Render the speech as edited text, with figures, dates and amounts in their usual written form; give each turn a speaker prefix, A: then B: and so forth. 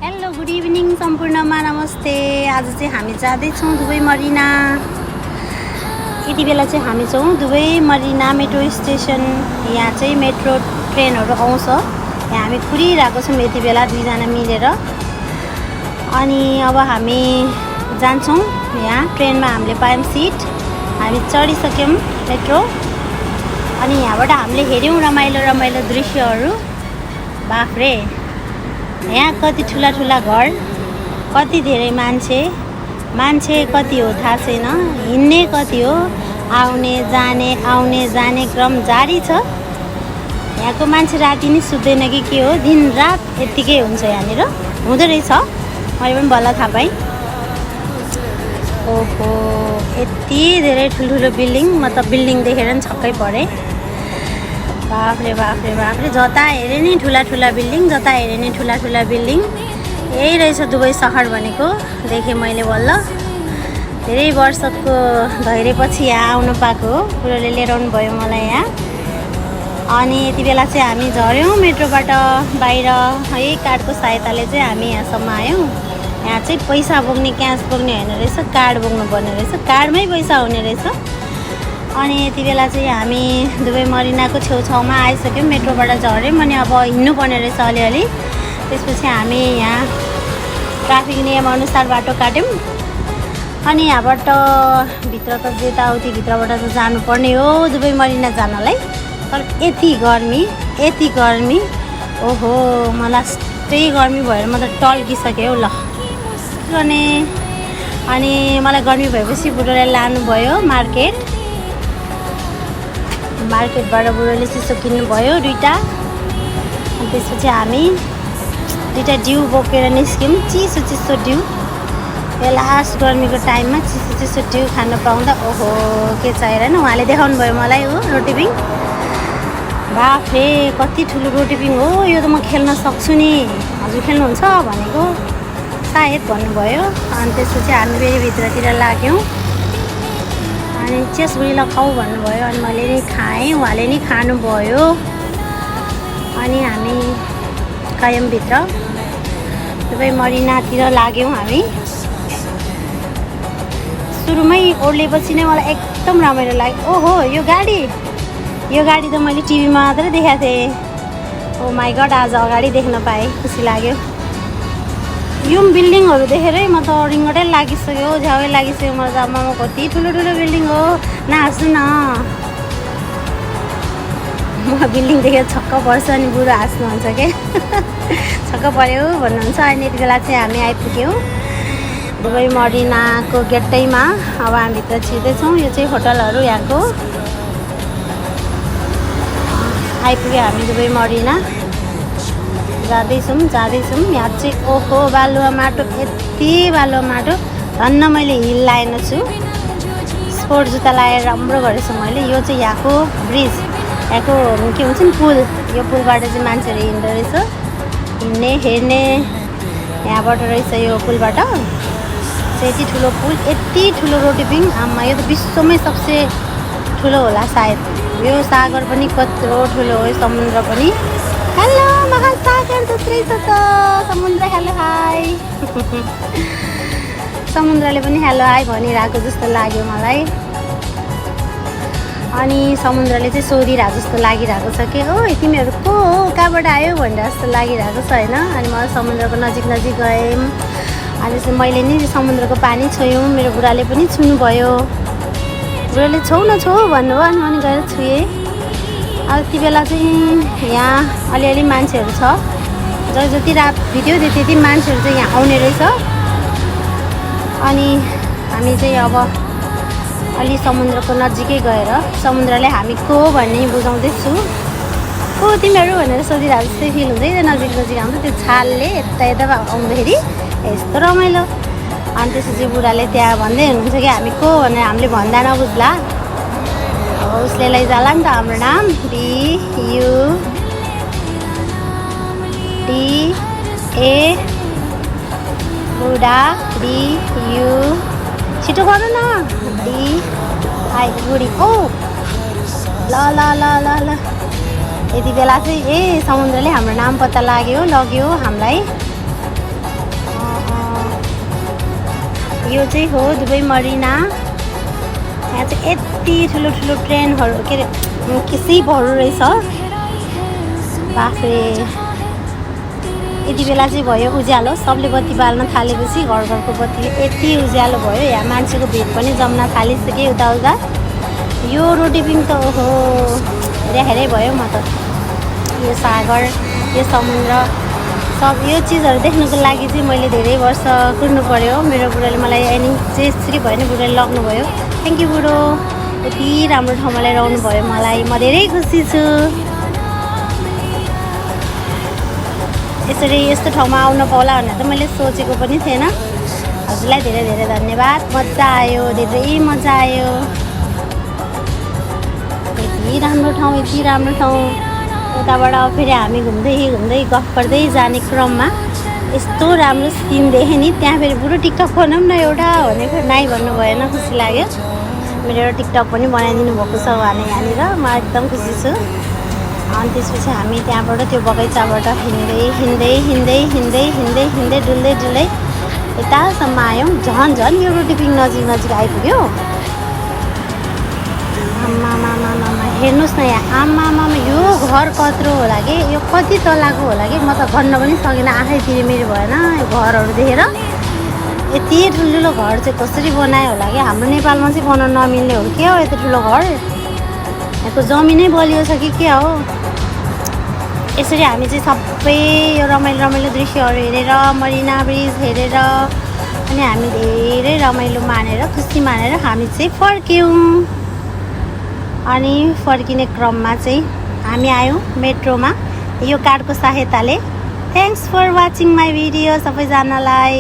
A: Hello good evening सम्पूर्णमा नमस्ते। आज चाहिँ हामी जाँदैछौँ दुबई मरिना। यति बेला चाहिँ हामी छौँ दुबई मरिना मेट्रो स्टेसन। यहाँ चाहिँ मेट्रो ट्रेनहरू आउँछ। यहाँ हामी कुरिरहेको छौँ यति बेला दुईजना मिलेर। अनि अब हामी जान्छौँ। यहाँ ट्रेनमा हामीले पायौँ सिट, हामी चढिसक्यौँ मेट्रो। अनि यहाँबाट हामीले हेऱ्यौँ रमाइलो रमाइलो दृश्यहरू। बाफ्रे, यहाँ कति ठुला ठुला घर, कति धेरै मान्छे कति हो थाहा छैन, हिँड्ने कति हो, आउने जाने क्रम जारी छ। यहाँको मान्छे राति नै सुत्दैन कि के हो, दिन रात यत्तिकै हुन्छ यहाँनिर, हुँदो रहेछ। मैले पनि बल्ल थाहा पाएँ। ओहो, यति धेरै ठुल्ठुलो बिल्डिङ, म त बिल्डिङ देखेर नि छक्कै परेँ। बाफ्रे बाफ्रे बाफ्रे, जता हेरे नि ठुला ठुला बिल्डिङ, जता हेरे नि ठुला ठुला बिल्डिङ। यही रहेछ दुबई सहर भनेको, देखेँ मैले बल्ल। धेरै वर्षको धैर्यपछि यहाँ आउनु पाएको हो, बुढोले लिएर आउनु भयो मलाई यहाँ। अनि यति बेला चाहिँ हामी झऱ्यौँ मेट्रोबाट बाहिर। है कार्डको सहायताले चाहिँ हामी यहाँसम्म आयौँ। यहाँ चाहिँ पैसा बोक्ने, क्यास बोक्ने होइन रहेछ, कार्ड बोक्नु पर्ने रहेछ, कार्डमै पैसा हुने रहेछ। अनि यति बेला चाहिँ हामी दुबई मरिनाको छेउछाउमा आइसक्यौँ, मेट्रोबाट झऱ्यौँ। अनि अब हिँड्नु पर्ने रहेछ अलिअलि। त्यसपछि हामी यहाँ ट्राफिक नियमअनुसार बाटो काट्यौँ। अनि यहाँबाट भित्र त यताउति भित्रबाट त जानुपर्ने हो दुबई मरिना जानलाई। तर यति गर्मी, ओहो, मलाई त्यही गर्मी भएर म त टल्किसकेँ हौ। ल गर्ने। अनि मलाई गर्मी भएपछि बुढोलाई लानुभयो मार्केटबाट बुढोले चिसो किन्नुभयो दुईवटा। अनि त्यसपछि हामी दुईवटा डिउ बोकेर निस्क्यौँ, चिसो डिउ। यो लास्ट गर्मीको टाइममा चिसो डिउ खान पाउँदा ओहो के चाहिएर न। उहाँले देखाउनु भयो मलाई हो रोटिपिङ। बाफे कति ठुलो रोटिपिङ हो यो, त म खेल्न सक्छु नि, हजुर खेल्नुहुन्छ भनेको सायद भन्नुभयो। अनि त्यसपछि हामी फेरि भित्रतिर लाग्यौँ। अनि चेसबुडी लगाऊ भन्नुभयो। अनि मैले नि खाएँ, उहाँले नि खानुभयो। अनि हामी गयौँ भित्र, दुबई मरिनातिर लाग्यौँ हामी। सुरुमै ओर्लेपछि नै मलाई एकदम रमाइलो लाग्यो। ओहो, यो गाडी त मैले टिभीमा मात्रै देखाएको थिएँ। ओ माई गड, आज अगाडि देख्न पाएँ, खुसी लाग्यो। यो बिल्डिङहरू देखेरै म त रिङ्गटै लागिसक्यो, झ्याउै लागिसक्यो मलाई त। आमामा कति ठुलो बिल्डिङ हो, नहाँस्नु न। म बिल्डिङ देखेर छक्क पर्छ, अनि बुढो हाँस्नुहुन्छ क्या। छक्क पऱ्यो भन्नुहुन्छ। अनि यति बेला चाहिँ हामी आइपुग्यौँ दुबई मरिनाको गेटैमा। अब हामी भित्र छिर्दैछौँ। यो चाहिँ होटलहरू यहाँको। आइपुग्यो हामी दुबई मरिना, जाँदैछौँ। यहाँ चाहिँ ओहो बालुवा माटो, यति बालुवा माटो, धन्न मैले हिल लाएन छु। स्पोर्ट जुत्ता लगाएर राम्रो गरेछु मैले। यो चाहिँ यहाँको ब्रिज, यहाँको के भन्छ नि पुल। यो पुलबाट चाहिँ मान्छेहरू हिँड्दो रहेछ, हिँड्ने हेर्ने यहाँबाट रहेछ। यो पुलबाट यति ठुलो पुल, यति ठुलो रोटिपिङ। आमा, यो त विश्वमै सबसे ठुलो होला सायद। यो सागर पनि कत्रो ठुलो हो, समुद्र पनि। हेलो महासागर थुप्रै छ त, समुद्र हेलो हाई। समुद्रले पनि हेलो हाई भनिरहेको जस्तो लाग्यो मलाई। अनि समुद्रले चाहिँ सोधिरहेको जस्तो लागिरहेको छ कि ओ तिमीहरू को हो, कहाँबाट आयो भनेर जस्तो लागिरहेको छ होइन। अनि म समुद्रको नजिक गएँ। अनि चाहिँ मैले नि समुद्रको पानी छोयौँ, मेरो बुढाले पनि छुनुभयो। बुढाले छौ न छौ भन्नुभयो। अनि मैले गएर छुएँ। अब यति बेला चाहिँ यहाँ अलिअलि मान्छेहरू छ, जति रात भिडियो त्यति मान्छेहरू चाहिँ यहाँ आउने रहेछ। अनि हामी चाहिँ अब अलि समुद्रको नजिकै गएर समुद्रले हामी को भन्ने बुझाउँदैछु। को तिमीहरू भनेर सोधिरहेको जस्तै फिल हुँदै नजिक आउँछ। त्यो छालले यता आउँदाखेरि यस्तो रमाइलो। अनि त्यसपछि बुढाले त्यहाँ भन्दै हुनुहुन्छ कि हामी को भनेर, हामीले भन्दा नबुझ्ला, अब उसले लैजाला नि त हाम्रो नाम। DUDA बुढा, DU छिटो गर्नु न, DI बुढी। ओ ल यति बेला चाहिँ समुद्रले हाम्रो नाम पत्ता लग्यो हामीलाई। यो चाहिँ हो दुबई मरिना। यहाँ चाहिँ यति ठुलो ठुलो ट्रेनहरू के अरे सिपहरू रहेछ। बाफ्रे यति बेला चाहिँ भयो उज्यालो। सबले बत्ती बाल्न थालेपछि घर घरको बत्ती यति उज्यालो भयो। यहाँ मान्छेको भिड पनि जम्न थालिसक्यो उता। यो रोटेपिङ त ओहो हेरे भयो म त। यो सागर यो समुद्र सब यो चिजहरू देख्नुको लागि चाहिँ मैले धेरै वर्ष कुर्नु पर्यो। मेरो बुढाले मलाई अनि चाहिँ यसरी भयो नि बुढाले लग्नुभयो। थ्याङ्क यू बुढो, यति राम्रो ठाउँमा ल्याइरहनु भयो मलाई। म धेरै खुसी छु। यसरी यस्तो ठाउँमा आउन पाउला भनेर त मैले सोचेको पनि थिएन। हजुरलाई धेरै धेरै धन्यवाद। मजा आयो, धेरै मजा आयो। यति राम्रो ठाउँ, यति राम्रो ठाउँ। उताबाट फेरि हामी घुम्दै गफ गर्दै जाने क्रममा यस्तो राम्रो सिन देखेँ नि। त्यहाँ फेरि बुढो टिकटक बनाऊँ न एउटा भनेको नाइ भन्नु भएन। खुसी लाग्यो। मेरो एउटा टिकटक पनि बनाइदिनु भएको छ उहाँले यहाँनिर। म एकदम खुसी छु। अनि त्यसपछि हामी त्यहाँबाट त्यो बगैँचाबाट हिँड्दै डुल्दै यतासम्म आयौँ। झन् यो रोटेपिङ नजिक आइपुग्यो। आमामा हेर्नुहोस् न यहाँ। आमामा यो घर कत्रो होला कि, यो कति तलाको होला कि, म त भन्न पनि सकिनँ। आँखै तिरिमिरी भएन यो घरहरू देखेर। यति ठुल्ठुलो घर चाहिँ कसरी बनायो होला कि। हाम्रो नेपालमा चाहिँ बनाउन नमिल्ने हो के हो यति ठुलो घर। यहाँको जमिनै बलियो छ कि के हो। यसरी हामी चाहिँ सबै यो रमाइलो दृश्यहरू हेरेर मरिना ब्रिज हेरेर अनि हामी धेरै रमाइलो मानेर खुसी मानेर हामी चाहिँ फर्क्यौँ। अनि फर्किने क्रममा चाहिँ हामी आयौँ मेट्रोमा यो कार्डको सहायताले। Thanks for watching my video सबैजनालाई।